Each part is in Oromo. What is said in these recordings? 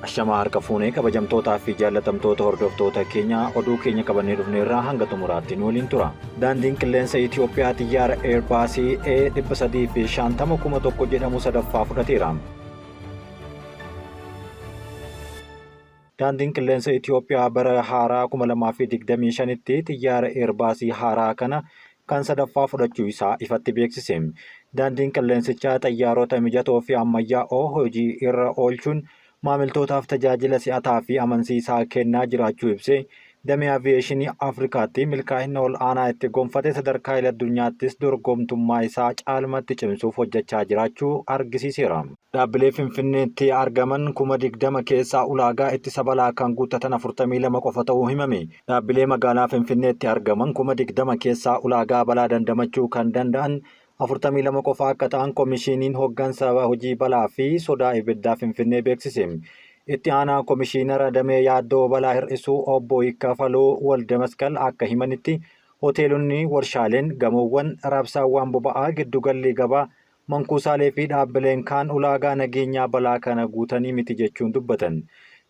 Ashamaa harka fuunee kabajamtootaa fi jaallatamtoota hordoftoota keenya oduu keenya qabannee dhufneerraa hanga xumuraatti nu waliin tura. Daandiin qilleensa Itoophiyaa xiyyaara Eerbaasii A350 1000 jedhamu sadaffaa fudhateera. Daandiin qilleensa Itoophiyaa bara haaraa 2025tti xiyyaara Eerbaasii haaraa kana kan sadaffaa fudhachuu isaa ifatti beeksise. Daandiin qilleensichaa xayyaarota mijatoo fi ammayyaa'oo hojii irra oolchuun maamiltootaaf tajaajila si'ataa fi amansiisaa kennaa jiraachuu ibsee damee aviyeeshinii Afrikaatti milkaa'ina ol aanaa itti gonfate sadarkaa idil addunyaattis dorgomtummaa isaa caalmatti cimsuuf hojjechaa jiraachuu argisiiseera. Dhaabbilee Finfinneetti argaman 20,000 keessaa ulaagaa ittisa balaa kan guuttatan 42 qofa ta'uu himame. Dhaabbilee magaalaa Finfinneetti argaman 20,000 keessaa ulaagaa balaa dandamachuu kan danda'an 42 qofa akka ta'an Komishiiniin Hoggansa Hojii Balaa fi Sodaa Ibiddaa Finfinnee beeksise. Itti aanaa Komishiinara Damee Yaaddoo Balaa Hir'isuu Obbo Hiikkafaluu Waldamasqal akka himanitti hoteelonni, warshaaleen, gamoowwan, raabsaawwan boba'aa, giddugalli gabaa, mankuusaalee fi dhaabbileen kaan ulaagaa nageenyaa balaa kana guutanii miti jechuun dubbatan.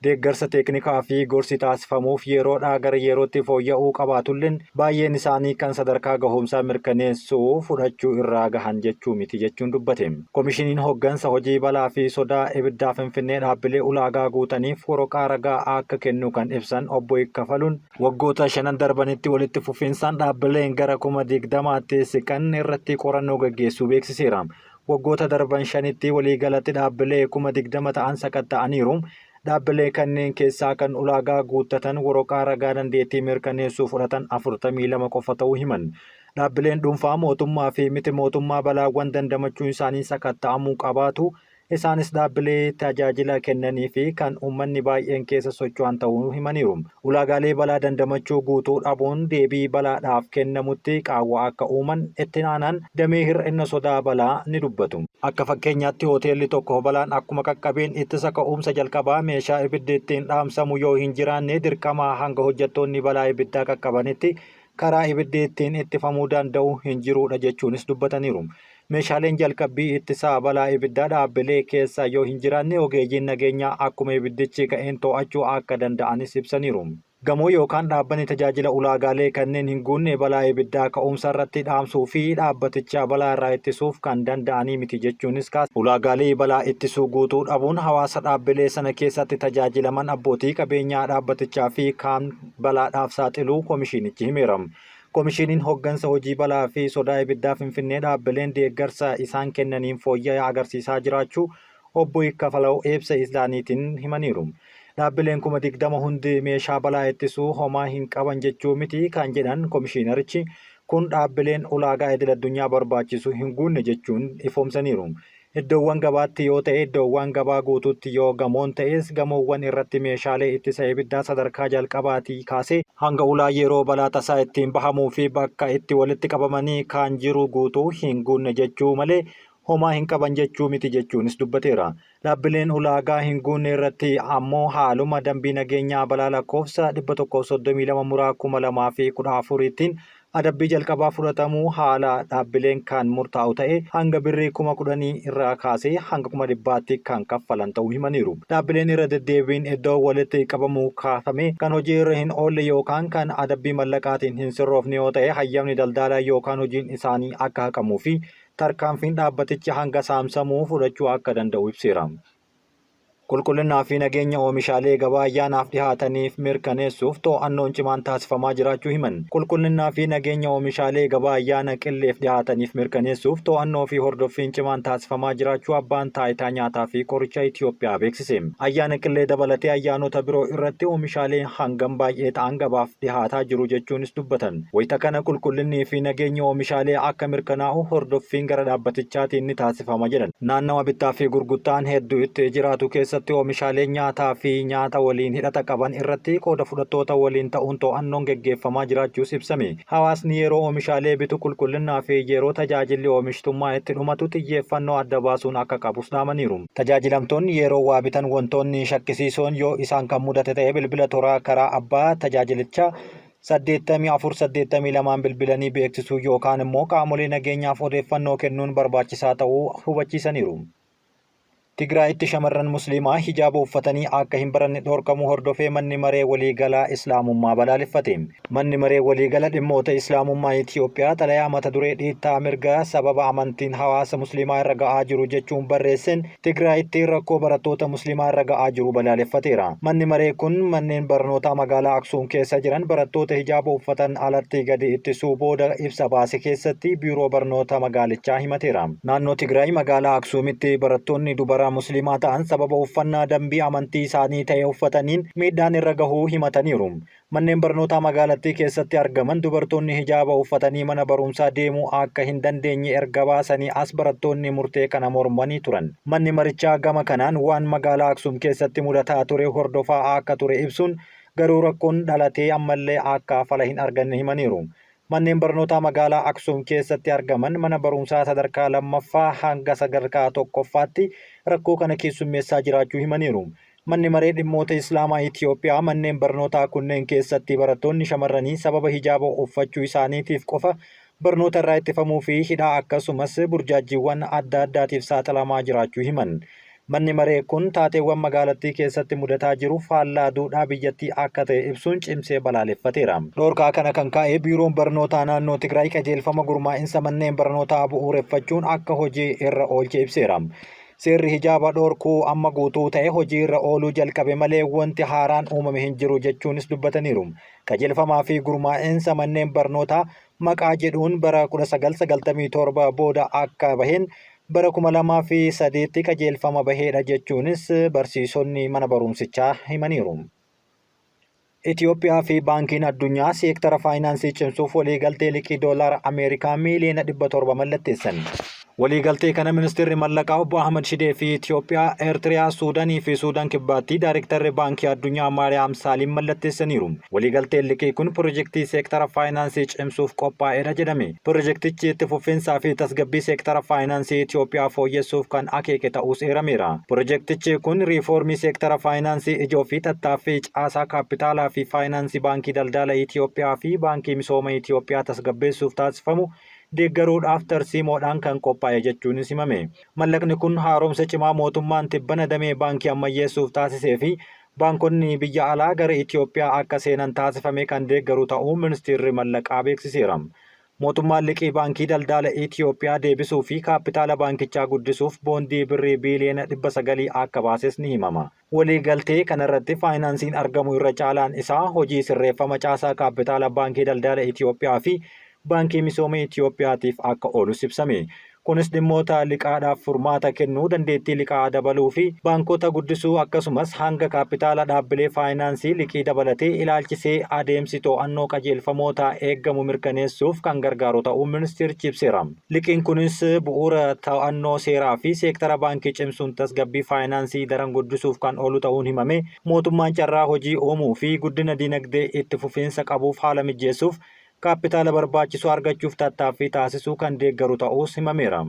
Deeggarsa teeknikaa fi gorsi taasifamuuf yeroodhaa gara yerootti fooyya'uu qabaatulleen baay'een isaanii kan sadarkaa gahumsaa mirkaneessuu fudhachuu irraa gahan jechuu miti jechuun dubbate. Komishiniin hoggansa hojii balaa fi sodaa ibiddaa Finfinnee dhaabbilee ulaagaa guutaniif waraqaa ragaa akka kennu kan ibsan obbo Ikkafaluun waggoota shanan darbanitti walitti fufinsaan dhaabbileen gara 20,000tti siqan irratti qorannoo gaggeessuu beeksiseera. Waggoota darban shanitti waliigalatti dhaabbilee 20,000 ta'an sakatta'aniiru. Dhaabbilee kanneen keessaa kan ulaagaa guuttatan waraqaa ragaa dandeettii mirkaneessuu fudhatan 42 qofa ta'uu himan. Dhaabbileen dhuunfaa mootummaa fi miti mootummaa balaawwan dandamachuu isaanii sakatta'amuu qabaatu. Isaanis dhaabbilee tajaajila kennanii fi kan uummanni baay'een keessa socho'an ta'uu himaniiru. Ulaagaalee balaa dandamachuu guutuu dhabuun deebii balaadhaaf kennamutti qaawwa akka uuman itti aanaan damee hir'ina sodaa balaa ni dubbatu. Akka fakkeenyaatti hoteelli tokko balaan akkuma qaqqabeen ittisa ka'umsa jalqabaa meeshaa ibiddi ittiin dhaamsamu yoo hin jiraanne dirqama hanga hojjettoonni balaa ibiddaa qaqqabanitti karaa ibiddi ittiin ittifamuu danda'u hin jirudha jechuunis dubbataniiru. Meeshaaleen jalqabbii ittisaa balaa ibiddaa dhaabbilee keessa yoo hin jiraanne ogeeyyiin nageenyaa akkuma ibiddichi ka'een to'achuu akka danda'anis ibsaniiru. Gamoo yookaan dhaabbanni tajaajila ulaagaalee kanneen hin guunne balaa ibiddaa ka'umsa irratti dhaamsuu fi dhaabbaticha balaa irraa ittisuuf kan danda'anii miti jechuunis kaasa. Ulaagaalee balaa ittisuu guutuu dhabuun hawaasa dhaabbilee sana keessatti tajaajilaman abbootii qabeenyaa dhaabbatichaa fi kaan balaadhaaf saaxiluu komishinichi himeera. Komishiniin hoggansa hojii balaa fi sodaa ibiddaa Finfinnee dhaabbileen deeggarsa isaan kennaniin fooyya'aa agarsiisaa jiraachuu obbo Hiikkafalaw ibsa isaaniitiin himaniiru. Dhaabbileen 20,000 hundi meeshaa balaa ittisuu homaa hin qaban jechuu miti kan jedhan komishinarichi kun dhaabbileen ulaagaa idil addunyaa barbaachisu hin guunne jechuun ifoomsaniiru. Iddoowwan gabaatti yoo ta'e iddoowwan gabaa guutuutti yoo gamoon ta'es gamoowwan irratti meeshaalee ittisa ibiddaa sadarkaa jalqabaatii kaasee hanga ulaa yeroo balaa tasaa ittiin bahamuu fi bakka itti walitti qabamanii kan jiru guutuu hin guunne jechuu malee homaa hin qaban jechuu miti jechuunis dubbateera. Dhaabbileen ulaagaa hin guunne irratti ammoo haaluma dambii nageenyaa balaa lakkoofsa 132 muraa 2014tiin adabbii jalqabaa fudhatamuu haala dhaabbileen kan murtaa'u ta'e hanga birrii 10,000 irraa kaasee hanga 100,000tti kan kaffalan ta'uu himaniiru. Dhaabbileen irra deddeebiin iddoo walitti qabamuu kaafame kan hojii irra hin oolle yookaan kan adabbii mallaqaatiin hin sirroofne yoo ta'e hayyamni daldalaa yookaan hojiin isaanii akka haqamuu fi tarkaanfiin dhaabbatichi hanga saamsamuu fudhachuu akka danda'u ibseera. Qulqullinnaa fi nageenya oomishaalee gabaa ayyaanaaf dhihaataniif mirkaneessuuf to'annoon cimaan taasifamaa jiraachuu himan. Qulqullinnaa fi nageenya oomishaalee gabaa ayyaana qilleef dhihaataniif mirkaneessuuf to'annoo fi hordoffiin cimaan taasifamaa jiraachuu abbaan taayitaa nyaataa fi qoricha Itoophiyaa beeksise. Ayyaana qillee dabalatee ayyaanota biroo irratti oomishaalee hangam baay'ee ta'an gabaaf dhihaataa jiru jechuunis dubbatan. Wayita kana qulqullinnii fi nageenyi oomishaalee akka mirkanaa'u hordoffiin gara dhaabbatichaatiin ni taasifama jedhan. Naannawa bittaa fi gurgurtaan hedduu itti jiraatu keessatti oomishaalee nyaataa fi nyaata waliin hidhata qaban irratti qooda fudhattoota waliin ta'uun to'annoon geggeeffamaa jiraachuus ibsame. Hawaasni yeroo oomishaalee bitu qulqullinnaa fi yeroo tajaajilli oomishtummaa itti dhumatu xiyyeeffannoo adda baasuun akka qabus dhaamaniiru. Tajaajilamtoonni yeroo waa bitan wantoonni shakkisiisoon yoo isaan kan mudate ta'e bilbila toraa karaa abbaa tajaajilichaa 84 82 bilbilanii beeksisuu yookaan immoo qaamolee nageenyaaf odeeffannoo kennuun barbaachisaa ta'uu hubachiisaniiru. Tigraayitti shamarran Musliimaa hijaaba uffatanii akka hin baranne dhorkamuu hordofee Manni Maree Waliigalaa Islaamummaa balaaleffate. Manni Maree Waliigala Dhimmoota Islaamummaa Itiyoophiyaa xalayaa mata duree dhiittaa mirgaa sababa amantiin hawaasa Musliimaa irra ga'aa jiru jechuun barreesseen Tigraayitti rakkoo barattoota Musliimaa irra ga'aa jiru balaaleffateera. Manni maree kun manneen barnootaa magaalaa Aksuum keessa jiran barattoota hijaaba uffatan alatti gadi ittisuu booda ibsa baase keessatti biiroo barnoota magaalichaa himateera. Naannoo Tigraay magaalaa Aksuumitti barattoonni dubaraa Musliimaa ta'an sababa uffannaa dambii amantii isaanii ta'e uffataniin miidhaan irra gahuu himataniiru. Manneen barnootaa magaalattii keessatti argaman dubartoonni hijaaba uffatanii mana barumsaa deemuu akka hin dandeenye erga baasanii as barattoonni murtee kana mormanii turan. Manni marichaa gama kanaan waan magaalaa Aksuum keessatti mudataa ture hordofaa akka ture ibsuun garuu rakkoon dhalatee ammallee akka fala hin arganne himaniiru. Manneen barnootaa magaalaa Aksuum keessatti argaman mana barumsaa sadarkaa lammaffaa hanga sadarkaa tokkoffaatti rakkoo kana keessummeessaa jiraachuu himaniiru. Manni Maree Dhimmoota Islaamaa Itiyoophiyaa manneen barnootaa kunneen keessatti barattoonni shamarranii sababa hijaaba uffachuu isaaniitiif qofa barnoota irraa ittifamuu fi hidhaa akkasumas burjaajjiiwwan adda addaatiif saaxilamaa jiraachuu himan. Manni maree kun taateewwan magaalattii keessatti mudataa jiru faallaa duudhaa biyyattii akka ta'e ibsuun cimsee balaaleffateera. Dhorkaa kana kan kaa'e Biiroon Barnootaa Naannoo Tigraay qajeelfama gurmaa'insa manneen barnootaa bu'uureffachuun akka hojii irra oolche ibseera. Seerri hijaaba dhorkuu amma guutuu ta'e hojii irra ooluu jalqabe malee wanti haaraan uumame hin jiru jechuunis dubbataniiru. Qajeelfamaa fi gurmaa'insa manneen barnootaa maqaa jedhuun bara 1997 booda akka baheen bara 2003tti qajeelfama baheedha jechuunis barsiisonni mana barumsichaa himaniiru. Itiyoophiyaa fi Baankiin Addunyaa seektara faayinaansii cimsuuf waliigaltee liqii doolaara Ameerikaa miiliyoona 700 mallatteessan. Waliigaltee kana Ministeerri Mallaqaa Obbo Ahmad Shidee fi Itiyoophiyaa, Eertiriyaa, Suudaanii fi Suudaan Kibbaatti Daayirektarri Baankii Addunyaa Maariyaam Saaliim mallatteessaniiru. Waliigalteen liqii kun pirojektii seektara faayinaansii cimsuuf qophaa'edha jedhame. Pirojektichi itti fufiinsaa fi tasgabbii seektara faayinaansii Itiyoophiyaa fooyyessuuf kan akeeke ta'uus eerameera. Pirojektichi kun riifoormii seektara faayinaansii ijoo fi tattaaffii caasaa kaappitaalaa fi faayinaansii Baankii Daldala Itiyoophiyaa fi Baankii Misooma Itiyoophiyaa tasgabbeessuuf taasifamu deeggaruudhaaf tarsiimoodhaan kan qophaa'e jechuunis himame. Mallaqni kun haaromsa cimaa mootummaan tibbana damee baankii ammayyeessuuf taasisee fi baankonni biyya alaa gara Itiyoophiyaa akka seenan taasifame kan deeggaru ta'uu ministeerri mallaqaa beeksiseera. Mootummaan liqii baankii daldala Itiyoophiyaa deebisuu fi kaappitaala baankichaa guddisuuf boondii birrii biiliyoona 900 akka baases ni himama. Waliigaltee kanarratti faayinaansiin argamu irra caalaan isaa hojii sirreeffama caasaa kaappitaala baankii daldala Itiyoophiyaa fi Baankii Misooma Itiyoophiyaatiif akka oolus ibsame. Kunis dhimmoota liqaadhaaf furmaata kennuu, dandeettii liqaa dabaluu fi baankota guddisuu akkasumas hanga kaappitaala dhaabbilee faayinaansii liqii dabalatee ilaalchisee adeemsi to'annoo qajeelfamoota eeggamu mirkaneessuuf kan gargaaru ta'uu ministeerichi ibseera. Liqiin kunis bu'uura to'annoo seeraa fi seektara baankii cimsuun tasgabbii faayinaansii daran guddisuuf kan oolu ta'uun himame. Mootummaan carraa hojii uumuu fi guddina dinagdee itti fufiinsa qabuuf haala mijeessuuf kaappitaala barbaachisu argachuuf tattaaffii taasisuu kan deeggaru ta'uus himameera.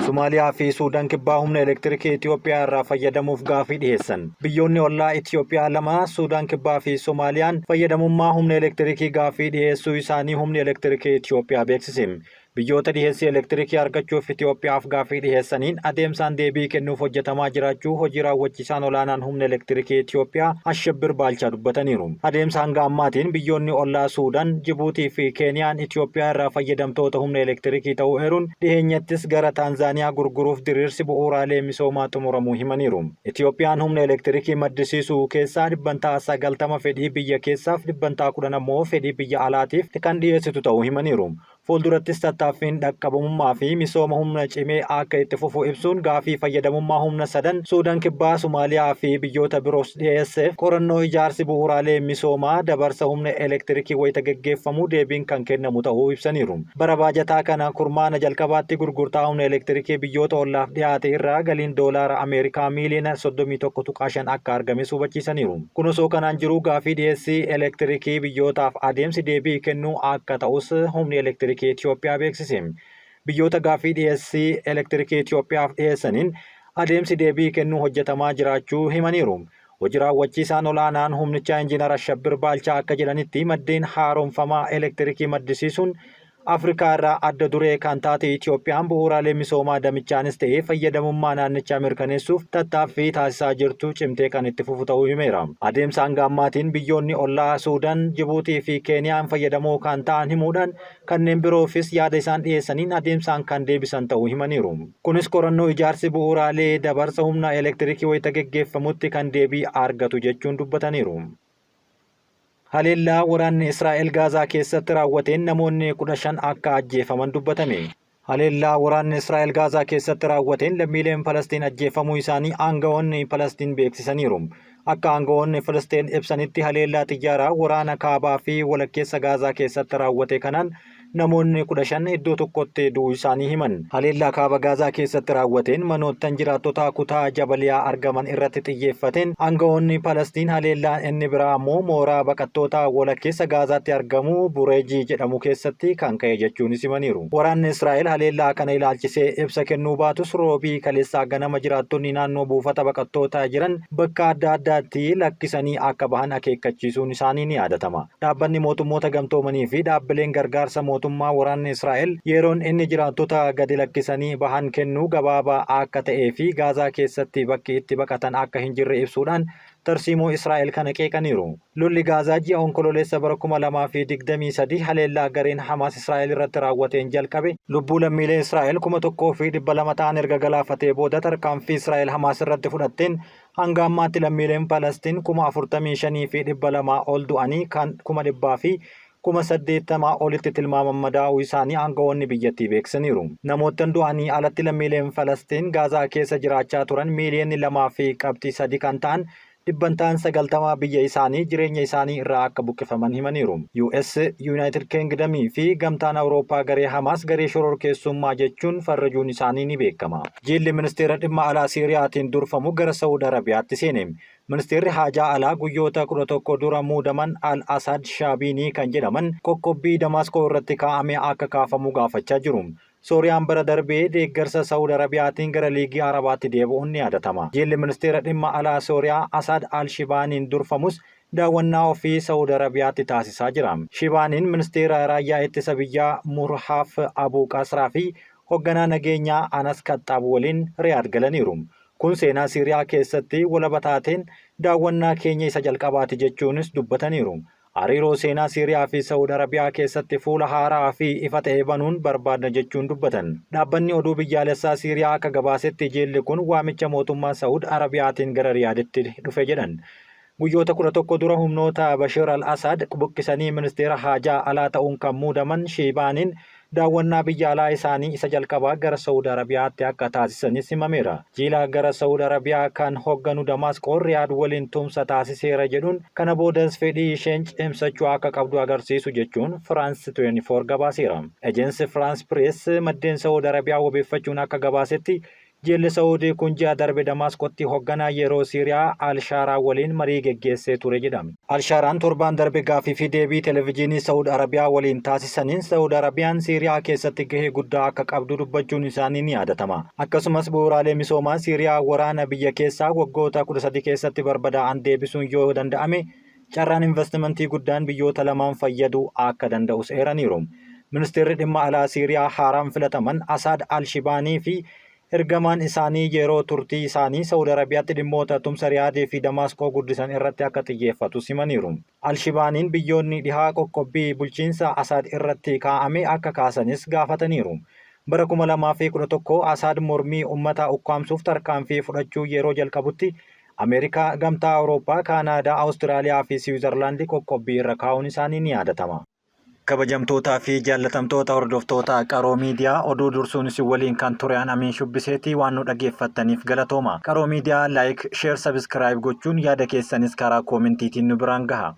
Somaaliyaa fi Suudaan Kibbaa humna elektirikii Itiyoophiyaa irraa fayyadamuuf gaafii dhiyeessan. Biyyoonni ollaa Itiyoophiyaa lama Suudaan Kibbaa fi Somaaliyaan fayyadamummaa humna elektirikii gaafii dhiyeessuu isaanii humni elektirikii Itiyoophiyaa beeksise. Biyyoota dhiheessii elektirikii argachuuf Itiyoophiyaaf gaafii dhiheessaniin adeemsaan deebii kennuuf hojjetamaa jiraachuu hojii raawwachiisaan olaanaan humna elektirikii Itiyoophiyaa Ashabbir Baalchaa dubbataniiru. Adeemsa hanga ammaatiin biyyoonni ollaa Suudaan, Jibuutii fi Keeniyaan Itiyoophiyaa irraa fayyadamtoota humna elektirikii ta'uu eeruun dhiheenyattis gara Taanzaaniyaa gurguruuf diriirsi bu'uuraalee misoomaa xumuramuu himaniiru. Itiyoophiyaan humna elektirikii maddisiisuu keessaa 90% fedhii biyya keessaaf 10% ammoo fedhii biyya alaatiif kan dhiyeessitu ta'uu himaniiru. Fuuldurattis tattaaffiin dhaqqabamummaa fi misooma humna cimee akka itti fufu ibsuun gaafii fayyadamummaa humna sadan Suudaan Kibbaa, Somaaliyaa fi biyyoota biroos dhiyeesseef qorannoo ijaarsi bu'uuraalee misoomaa dabarsa humna elektirikii wayita geggeeffamu deebiin kan kennamu ta'uu ibsaniiru. Bara baajataa kana kurmaana jalqabaatti gurgurtaa humna elektirikii biyyoota ollaaf dhiyaate irraa galiin doolaara Ameerikaa miiliyoona 31.5 akka argames hubachiisaniiru. Kun osoo kanaan jiru gaafii dhiyeessii elektirikii biyyootaaf adeemsi deebii kennuu akka ta'us humni elektirikii Itiyoophiyaa beeksise. Biyyoota gaafii dhiyeessii elektirikii Itiyoophiyaaf dhiyeessaniin adeemsi deebii kennuu hojjetamaa jiraachuu himaniiru. Hojii raawwachiisaan olaanaan humnichaa Injiinar Ashabbir Baalchaa akka jedhanitti maddeen haaromfamaa elektirikii maddisiisuun Afrikaa irraa adda duree kan taate Itoophiyaan bu'uuraalee misoomaa damichaanis ta'ee fayyadamummaa naannichaa mirkaneessuuf tattaaffii taasisaa jirtu cimtee kan itti fufu ta'uu himeera. Adeemsa hanga ammaatiin biyyoonni ollaa Suudaan, Jibuutii fi Keeniyaan fayyadamoo kan ta'an himuudhaan kanneen biroofis yaada isaan dhiyeessaniin adeemsaan kan deebisan ta'uu himaniiru. Kunis qorannoo ijaarsi bu'uuraalee dabarsa humna elektirikii wayita geggeeffamutti kan deebii argatu jechuun dubbataniiru. Haleellaa waraanni Israa'el Gaazaa keessatti raawwateen namoonni 15 akka ajjeefaman dubbatame. Haleellaa waraanni Israa'el Gaazaa keessatti raawwateen lammiileen Falastiin ajjeefamuu isaanii aangawoonni Falastiin beeksisaniiru. Akka aangawoonni Falastiin ibsanitti haleellaa xiyyaaraa waraana kaabaa fi walakkeessa Gaazaa keessatti raawwate kanaan namoonni 15 iddoo tokkotti du'uu isaanii himan. Haleellaa kaaba Gaazaa keessatti raawwateen manoottan jiraattota kutaa Jabaliyaa argaman irratti xiyyeeffateen aangawoonni Falastiin haleellaan inni biraa immoo mooraa baqattoota walakkeessa Gaazaatti argamu Bureejii jedhamu keessatti kan ka'e jechuunis himaniiru. Waraanni Israa'el haleellaa kana ilaalchisee ibsa kennuu baatus roobii kaleessaa ganama jiraattonni naannoo buufata baqattootaa jiran bakka adda addaatti lakkisanii akka bahan akeekkachiisuun isaanii ni yaadatama. Dhaabbanni mootummoota gamtoomanii fi dhaabbileen gargaarsa mootummaa waraanni Israa'el yeroon inni jiraattota gadi lakkisanii bahan kennuu gabaabaa akka ta'ee fi Gaazaa keessatti bakki itti baqatan akka hin jirre ibsuudhaan tarsiimoo Israa'el kana qeeqaniiru. Lolli Gaazaa ji'a Onkololeessa bara 2023 haleellaa gareen Hamaas Israa'el irratti raawwateen jalqabe lubbuu lammiilee Israa'el 1200 ta'an erga galaafatee booda tarkaanfii Israa'el Hamaas irratti fudhatteen hanga ammaatti lammiileen Falastiin 45,200 ol du'anii kan 180,000 olitti tilmaaman madaa'uu isaanii aangawoonni biyyattii beeksisaniiru. Namoottan du'anii alatti lammiileen Falastiin Gaazaa keessa jiraachaa turan miiliyoonni 2.3 kan ta'an dhibbantaan 90 biyya isaanii jireenya isaanii irraa akka buqqifaman himaniiru. US, United Kingdom fi gamtaan Awurooppaa garee Hamaas garee shororkeessummaa jechuun farrajuun isaanii ni beekama. Jilli ministeera dhimma alaa Siiriyaatiin durfamu gara Saawud Arabiyaatti seene. Ministeerri haajaa alaa guyyoota 11 dura muudaman Al-Asad Shaabiinii kan jedhaman qoqqobbii Damaskoo irratti kaa'ame akka kaafamu gaafachaa jiru. Sooriyaan bara darbee deeggarsa Saawud Arabiyaatiin gara Liigii Arabaatti deebi'uun ni yaadatama. Jilli ministeera dhimma alaa Sooriyaa Asad Al-Shibaaniin durfamus daawwannaa ofii Saawud Arabiyaatti taasisaa jira. Shibaaniin ministeera raayyaa ittisa biyyaa Murhaaf Abuu Qasraa fi hoogganaa nageenyaa Anas Kaxxaab waliin Riyaad galaniiru. Kun seenaa Siiriyaa keessatti walaba taateen daawwannaa keenya isa jalqabaati jechuunis dubbataniiru. Hariiroo seenaa Siiriyaa fi Saawud Arabiyaa keessatti fuula haaraa fi ifa ta'e banuun barbaadna jechuun dubbatan. Dhaabbanni oduu biyyaalessaa Siiriyaa akka gabaasetti jilli kun waamicha mootummaa Saawud Arabiyaatiin gara Riyaaditti dhufe jedhan. Guyyoota 11 dura humnoota Bashir al-Assad buqqisanii ministeera haajaa alaa ta'uun kan muudaman Shiibaaniin daawwannaa biyya alaa isaanii isa jalqabaa gara Saawud Arabiyaatti akka taasisanis himameera. Jila gara Saawud Arabiyaa kan hoogganu Damaasqoon Riyaad waliin tumsa taasiseera jedhuun kana boodas fedhii isheen cimsachuu akka qabdu agarsiisu jechuun Firaans 24 gabaaseera. Ejeensi Firaans Pirees maddeen Saawud Arabiyaa wabeeffachuun akka gabaasetti jilli Saawudii kun ji'a darbe Damaasqootti hoogganaa yeroo Siiriyaa Al-Shaaraa waliin marii geggeessee ture jedhame. Al-Shaaraan torbaan darbe gaaffii fi deebii televezyiinii Saawud Arabiyaa waliin taasisaniin Saawud Arabiyaan Siiriyaa keessatti gahee guddaa akka qabdu dubbachuun isaanii ni yaadatama. Akkasumas bu'uuraalee misoomaa Siiriyaa waraana biyya keessaa waggoota 13 keessatti barbadaa'an deebisuun yoo danda'ame carraan investimentii guddaan biyyoota lamaan fayyaduu akka danda'us eeraniiru. Ministeerri dhimma alaa Siiriyaa haaraan filataman Asaad Al-Shibaanii fi ergamaan isaanii yeroo turtii isaanii Saawud Arabiyaatti dhimmoota tumsa Riyaadii fi Damaasqoo guddisan irratti akka xiyyeeffatu himaniiru. Al-Shibaaniin biyyoonni dhihaa qoqqobbii bulchiinsa Asaad irratti kaa'ame akka kaasanis gaafataniiru. Bara 2011 Asaad mormii uummata ukkaamsuuf tarkaanfii fudhachuu yeroo jalqabutti Ameerikaa, Gamtaa Awurooppaa, Kaanaadaa, Awustiraaliyaa fi Siwiizerlaandii qoqqobbii irra kaa'uun isaanii ni yaadatama. Kabajamtootaa fi jaallatamtoota hordoftoota Qaroo Miidiyaa oduu dursuun isin waliin kan ture Amiin Shubbiseetii waan nu dhaggeeffattaniif galatooma. Qaroo Miidiyaa like, share, subscribe gochuun yaada keessanis karaa koomentiitiin nu biraan gaha.